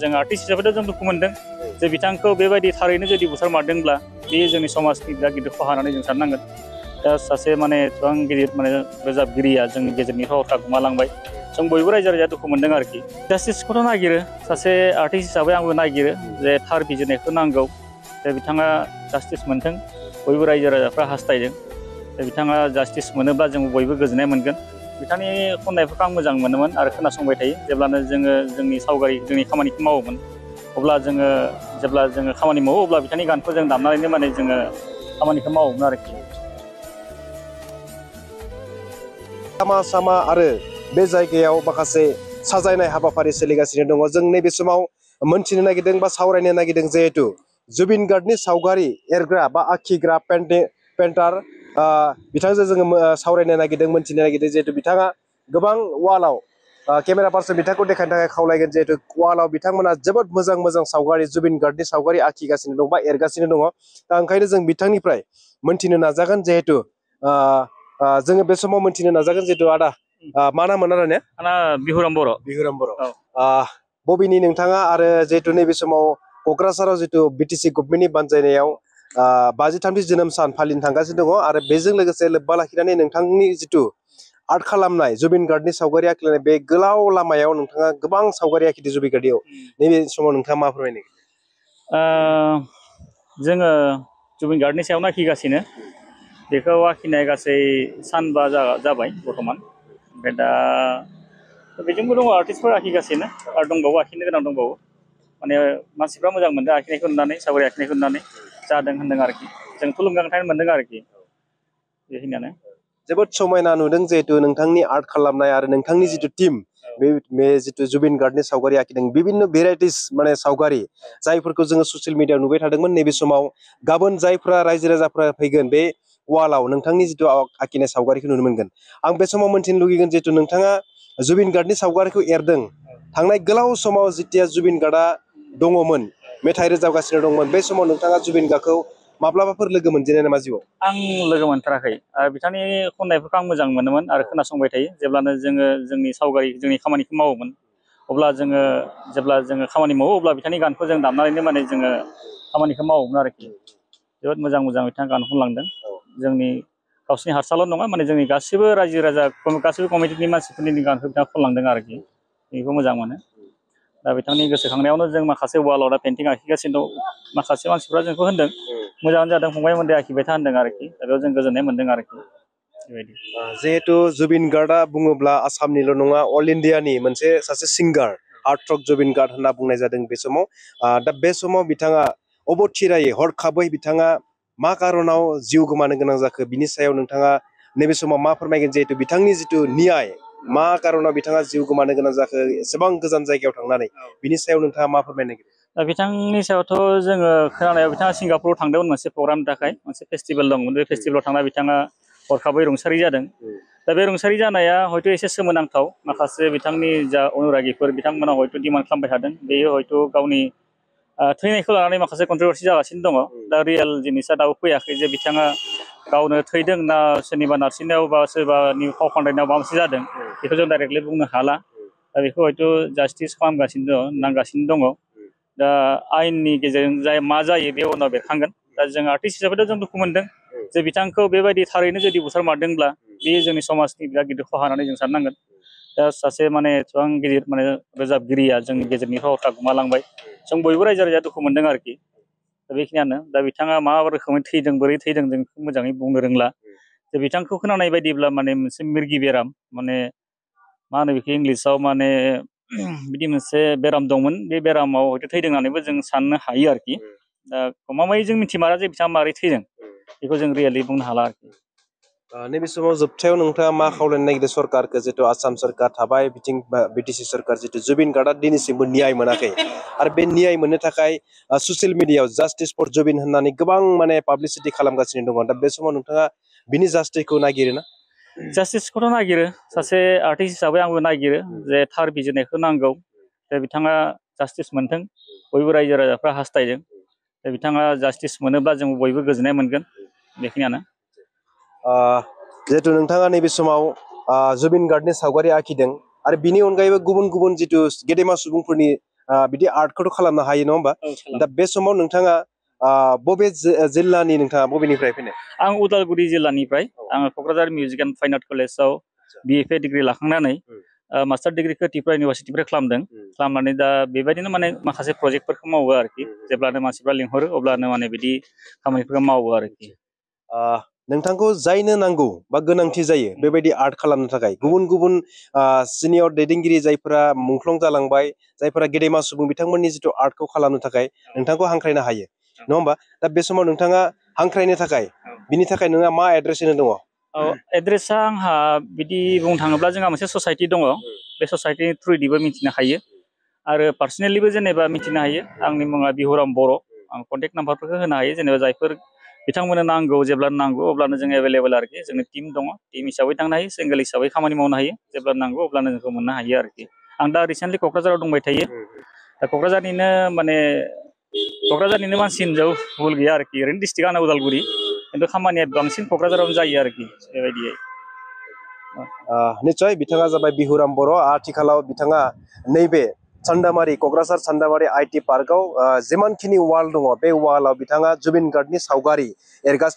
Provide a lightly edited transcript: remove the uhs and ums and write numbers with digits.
जों आर्टिस्ट हिसाबै जों दुखु मोनदों जे बिथांखौ बेबायदि थारैनो जुदि बुथारमारदोंब्ला बेयो जोंनि समाजनि बिराद गिदिर खहा होननानै जों साननांगोन। दा सासे माने गोबां गिदिर माने रोजाबगिरिया जोंनि गेजेरनिफ्राय हरखाब गोमालांबाय। जों बयबो रायजो राजाया दुखु मोनदों आरोखि। जास्टिसखौथ' नागिरो, सासे आर्टिस्ट हिसाबै आंबो नागिरो जे थार बिजिरनायखौ नांगौ, जे बिथाङा जास्टिस मोनथों, बयबो रायजो राजाफ्रा हास्थायदों। बिथाङा जास्टिस मोनोब्ला जों बयबो गोजोननाय मोनगोन। बिथांनि खन्नायफोरखौ आं मोजां मोनोमोन आरो खोनासंबाय थायो। जेब्लानो जोङो जोंनि सावगारि जोंनि खामानिखौ मावोमोन, अब्ला जेब्ला जोङो खामानि मावो अब्ला बिथांनि गानखौ जों दामनानैनो माने जोङो खामानिखौ मावोमोन आरोखि। लामा आरो बे जायगायाव माखासे साजायनाय हाबाफारि सोलिगासिनो दङ। जों नैबे समाव मोनथिनो नागिरदों बा सावरायनो नागिरदों जिहेतु जुबिन गार्गनि सावगारि एरग्रा बा आखिग्रा पेन्टार बिथांजों जोङो सावरायनो नागिरदों, मोनथिनो नागिरदों जिहेतु बिथाङा गोबां वालाव केमेरा पार्सन बिथांखौ देखायनो थाखाय खावलायगोन। जिहेतु वालाव बिथांमोना जोबोद मोजां मोजां सावगारि जुबिन गार्गनि सावगारि आखिगासिनो दं बा एरगासिनो दङ। दा ओंखायनो जों बिथांनिफ्राय मोनथिनो नाजागोन जिहेतु जोङो बे समाव मोनथिनो नाजागोन जिहेतु आदा मा नाममोन आदा ने? आंना बिहुराम बर'। बिहुराम बर'। बबेनि नोंथाङा आरो जिहेतु नैबे समाव क'क्राझाराव जितु बिटिसि गभर्नमेन्टनि बानजायनायाव 53थि जोनोम सान फालिनो थांगासिनो दङ आरो बेजों लोगोसे लोब्बा लाखिनानै नोंथांनि जितु आर्ट खालामनाय जुबिन गार्गनि सावगारि आखिनाय बे गोलाव लामायाव नोंथाङा गोबां सावगारि आखिदों जुबिन गार्गनियाव। नैबे समाव नोंथाङा मा फोरमायनो? जोङो जुबिन गार्गनि सायावनो आखिगासिनो। बेखौ आखिनाय गासै सानबा जाबाय बर्थमान। ओमफ्राय दा बेजोंबो दङ आर्टिस्टफोर आखिगासिनो आरो दंबावो, आखिनो गोनां दंबावो। माने मानसिफ्रा मोजां मोनदों आखिनायखौ नुनानै, सावगारि आखिनायखौ नुनानै जादों होनदों आरोखि। जों थुलुंगाखांनाय मोनदों आरोखि। बेखिनियानो। जोबोद समायना नुदों जिहेतु नोंथांनि आर्ट खालामनाय आरो नोंथांनि जितु टिम बे जितु जुबिन गार्गनि सावगारि आखिदों बिभिन्न भेराइटिस माने सावगारि जायफोरखौ जोङो ससियेल मिडियायाव नुबाय थादोंमोन। नैबे समाव गाबोन जायफ्रा रायजो राजाफ्रा फैगोन बे वालाव नोंथांनि जितु आखिनाय सावगारिखौ नुनो मोनगोन। आं बे समाव मोनथिनो लुगैगोन जिहेतु नोंथाङा जुबिन गार्गनि सावगारिखौ एरदों। थांनाय गोलाव समाव जेथिया जुबिन गार्गआ दङमोन, मेथाइ रोजाबगासिनो दंमोन, बे समाव नोंथाङा जुबिन गार्गखौ माब्लाबाफोर लोगो मोनजेननाय नामा जिउआव? आं लोगो मोनथाराखै। बिथांनि खन्नायफोरखौ आं मोजां मोनोमोन आरो खोनासंबाय थायो। जेब्लानो जोङो जोंनि खामानिखौ मावोमोन, अब्ला जेब्ला जोङो खामानि मावो अब्ला बिथांनि गानखौ जों दामनानैनो माने जोङो खामानिखौ मावोमोन आरोखि। जोबोद मोजां मोजां बिथाङा गान खनलांदों। जोंनि गावसिनि हारसाल' नङा, माने जोंनि गासिबो रायजो राजा गासिबो कमिटिनि मानसिफोरनि गानखौ बिथाङा खनलांदों आरोखि। बेखौ मोजां मोनो। दा बिथांनि गोसोखांनायावनो जों माखासे वालाव दा पेन्टिं आखिगासिनो दं। माखासे मानसिफ्रा जोंखौ होनदों मोजाङानो जादों फंबाय मोनदे आखिबाय था होनदों आरोखि। दा बेयाव जों गोजोननाय मोनदों आरोखि। बेबायदि। जिहेतु जुबिन गार्गआ बुङोब्ला आसामनिल' नङा, अल इण्डियानि मोनसे सासे सिंगार, आर्ट रक जुबिन गार्ग होनना बुंनाय जादों बे समाव। दा बे समाव बिथाङा अबथिरायै हरखाबै बिथाङा मा कारनाव जिउ गोमानो गोनां जाखो बिनि सायाव नोंथाङा नैबे समाव मा फोरमायगोन? जिहेतु बिथांनि जितु न्याय, मा कारनाव बिथाङा जिउ गोमानो गोनां जाखो एसेबां गोजान जायगायाव थांनानै, बिनि सायाव नोंथाङा मा फोरमायनो नागिरदों? दा बिथांनि सायावथ' जोङो खोनानायाव बिथाङा सिंगापुराव थांदोंमोन मोनसे प्रग्रामनि थाखाय, मोनसे फेस्टिभेल दंमोन। बे फेस्टिभेलाव थांना बिथाङा हरखाबै रुंसारि जादों। दा बे रुंसारि जानाया हयथ' एसे सोमोनांथाव। माखासे बिथांनि जा अनुरागिफोर बिथांमोना हयथ' डिमान्ड खालामबाय थादों। बेयो हयथ' गावनि थैनायखौ लानानै माखासे कन्ट्रभारसि जागासिनो दङ। दा रियेल जिनिसा दाबो फैयाखै जे बिथाङा गावनो थैदों ना सोरनिबा नारसिननायाव बा सोरबानि फाव फान्दायनायाव माबा मोनसे जादों, बेखौ जों डाइरेक्टलि बुंनो हाला। दा बेखौ हयथ' जास्टिस खालामगासिनो दङ, नांगासिनो दङ। दा आयेननि गेजेरजों मा जायो बे उनाव बेरखांगोन। दा जों आर्टिस्ट हिसाबैथ' जों दुखु मोनदों जे बिथांखौ बेबायदि थारैनो जुदि बुथारमारदोंब्ला बेयो जोंनि समाजनि बिराद गिदिर खहा होननानै जों साननांगोन। दा सासे माने एसेबां गिदिर माने रोजाबगिरिया जोंनि गेजेरनिफ्राय हरखाब गोमालांबाय। जों बयबो रायजो राजाया दुखु मोनदों आरोखि। दा बेखिनियानो। दा बिथाङा मा रोखोमै थैदों, बोरै थैदों, जों बेखौ मोजाङै बुंनो रोंला। जे बिथांखौ खोनानाय बायदिब्ला माने मोनसे मिरगि बेराम, माने मा होनो बेखौ इंलिसाव, माने बिदि मोनसे बेराम दंमोन। बे बेरामाव हयथ' थैदों होननानैबो जों साननो हायो आरोखि। दा गमामायै जों मिथिमारा जे बिथाङा मारै थैदों, बेखौ जों रियेलि बुंनो हाला आरोखि। नैबे समाव जोबथायाव नोंथाङा मा खावलायनो नागिरदों सरकारखौ? जितु आसाम सरकार थाबाय, बिथिं बिटिसि सरकार, जितु जुबिन गार्गआ दिनैसिमबो न्याय मोनाखै आरो बे न्याय मोननो थाखाय ससियेल मिडियायाव जास्टिस फर जुबिन होननानै गोबां माने पाब्लिसिटि खालामगासिनो दङ। दा बे समाव नोंथाङा बिनि जास्टिसखौ नागिरो ना? जास्टिसखौथ' नागिरो। सासे आर्टिस्ट हिसाबै आंबो नागिरो जे थार बिजिरनायखौ नांगौ, जे बिथाङा जास्टिस मोनथों, बयबो रायजो राजाफ्रा हास्थायदों। बिथाङा जास्टिस मोनोब्ला जों बयबो गोजोननाय मोनगोन। बेखिनियानो। जिहेतु नोंथाङा नैबे समाव जुबिन गार्गनि सावगारि आखिदों आरो बिनि अनगायैबो गुबुन गुबुन जितु गेदेमा सुबुंफोरनि बिदि आर्टखौथ' खालामनो हायो नङा होमबा दा बे समाव नोंथाङा बबे जिल्लानि नोंथाङा बबेनिफ्राय फैनाय आं उदालगुरि जिल्लानिफ्राय आङो Kokrajhar music and fine art कलेजाव BFA डिग्रि लाखांनानै मास्टार डिग्रिखौ त्रिपुरा इउनिभारसिटिनिफ्राय खालामनानै दा बेबायदिनो माने माखासे प्रजेक्टफोरखौ मावो आरोखि जेब्लानो मानसिफ्रा लिंहरो अब्लानो माने बिदि खामानिफोरखौ मावो आरोखि नोंथांखौ जायनो नांगौ बा गोनांथि जायो बेबायदि आर्ट खालामनो थाखाय गुबुन गुबुन सिनियर दैदेनगिरि जायफोरा मुंख्लं जालांबाय जायफोरा गेदेमा सुबुं बिथांमोननि जिथु आर्टखौ खालामनो थाखाय नोंथांखौ हांख्रायनो हायो नङा होमबा दा बे समाव नोंथाङा हांख्रायनो थाखाय बिनि थाखाय नोंहा मा एड्रेस होनो दङ एड्रेसा आंहा बिदि बुंनो थाङोब्ला जोंहा मोनसे ससाइटि दङ बे ससाइटिनि थ्रुयैबो मिथिनो हायो आरो पार्सनेलिबो जेनेबा मिथिनो हायो आंनि मुङा बिहुराम बर' आं कन्टेक्ट नाम्बारफोरखौ होनो हायो जेनेबा जायफोर बिथांमोननो नांगौ जेब्लानो नांगौ अब्लानो जों एभेलेबेल आरोखि जोंनि टीम दङ टीम हिसाबै थांनो हायो सिंगेल हिसाबै खामानि मावनो हायो जेब्ला नांगौ अब्लानो जोंखौ मोननो हायो आरोखि आं दा रिसेन्टलि क'क्राझाराव दंबाय थायो दा क'क्राझारनिनो मानसि होनजाव भुल गैया आरोखि ओरैनो डिस्ट्रिक्टआनो उदालगुरि खिन्थु खामानिया बांसिन क'क्राझारावनो जायो आरोखि बेबायदियै निस्सय बिथाङा जाबाय बिहुराम बर' आथिखालाव बिथाङा नैबे चान्दामारि क'क्राझार चान्दामारि IT पार्कआव जिमानखिनि वाल दङ बे वालाव बिथाङा जुबिन गार्गनि सावगारि एरगासिनो